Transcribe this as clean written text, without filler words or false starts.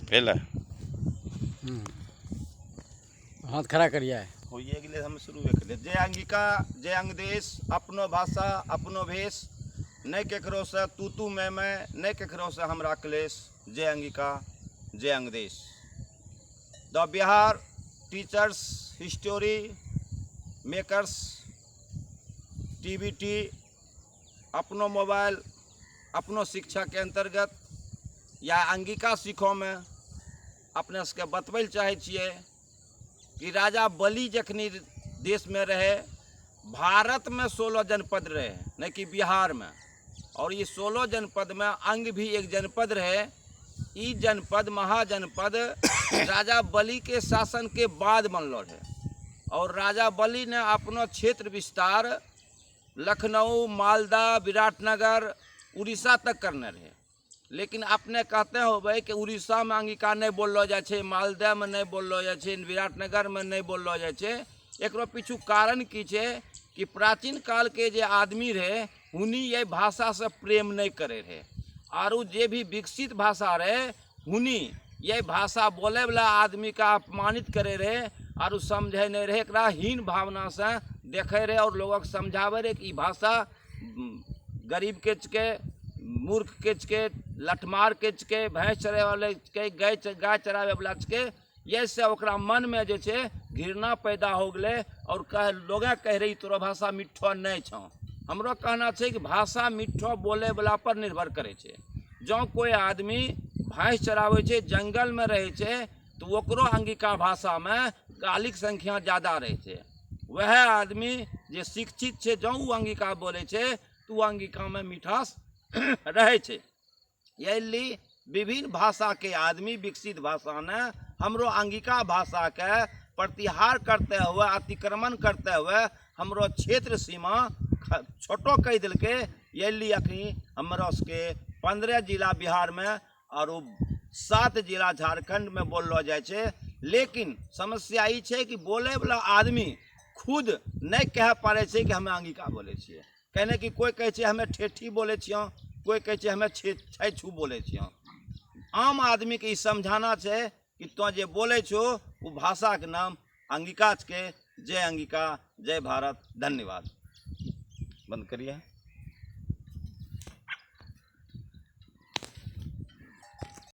भेलै। हाथ खड़ा करिए। होइए गेलै, हम शुरू केलियै। जय अंगिका, जय अंगदेश। अपनो भाषा अपनो भेष, नहि केकरोसँ तू तू मैं मैं, नहि केकरोसँ हमरा क्लेश। जय अंगिका, जय Angdesh. The Bihar teachers history makers TBT अपनो मोबाइल अपनो शिक्षाके अन्तर्गत या अंगिका सीखोमे अपने सबके बतबै लए चाहै छियै कि राजा बलि जखनी देशमे रहै, भारतमे 16 जनपद रहै, नहि कि बिहारमे। और ये 16 जनपदमे अंग भी एक जनपद रहे। ई जनपद महाजनपद राजा बलि के शासन के बाद बनलो रहे और राजा बलि ने अपनो क्षेत्र विस्तार लखनऊ, मालदा, विराटनगर, उड़ीसा तक करने रहे। लेकिन अपने कहते होबै कि उड़ीसामे अंगिका नहि बोललो जाइ छै, मालदामे नहि बोललो जाइ छै, विराटनगरमे नहि बोललो जाइ छै। एकरो पीछू कारण की छै कि प्राचीन कालके जे आदमी रहे, हुनी एहि भाषासँ प्रेम नहि करै रहै। आरो जे भी विकसित भाषा रहे, हुनी यही भाषा बोलैवला आदमीके अपमानित करै रहै आरो समझै नहि रहै, एकरा हीन भावनासँ देखै रहै आओर लोगके समझाबै रहै कि ई भाषा गरीबके छिकै, मूर्खके छिकै, लठमारके छिकै, भैंस चराबै वाले छिकै, गाय गाय चराबै वाला छिकै। यही ओकरा मनमे जे छै घृणा पैदा हो गेलै आओर कह लोगे कहि रही, तोरा भाषा मिठो नहि छौ। हमरो कहना छै कि भाषा मिठो बोलै वाला पर निर्भर करै छै। जँ कोइ आदमी भैंस चराबै छै, जंगलमे रहै छै, तऽ ओकरो अंगिका भाषामे गालीके संख्या ज्यादा रहै छै। वएह आदमी जे शिक्षित छै, जँ ओ अंगिका बोलै छै, तऽ ओ अंगिकामे मिठास रहै छै। एहि लिए विभिन्न भाषाके आदमी विकसित भाषा ने हमरो अंगिका भाषाके प्रतिहार करते हुए, अतिक्रमण करते हुए हमरो क्षेत्र सीमा छोटो कहि देलकै। एहि लिए अखनी हमरो सबके 15 जिला बिहारमे आओर 7 जिला झारखण्डमे बोललो जाइ छै। लेकिन समस्या ई छै कि बोलैवला आदमी खुद नहि कहि पारै छै कि हमे अंगिका बोलै छियै। कहने कि कोइ कहै छै हमे ठेठी बोलै छियौ, कोइ कहै छै हमे छै छू बोलै छियौ। आम आदमीके ई समझाना छै कि तोँ जे बोलै छौ, ओ भाषाके नाम अंगिका छिकै। जय अंगिका, जय भारत, धन्यवाद। बंद करिए।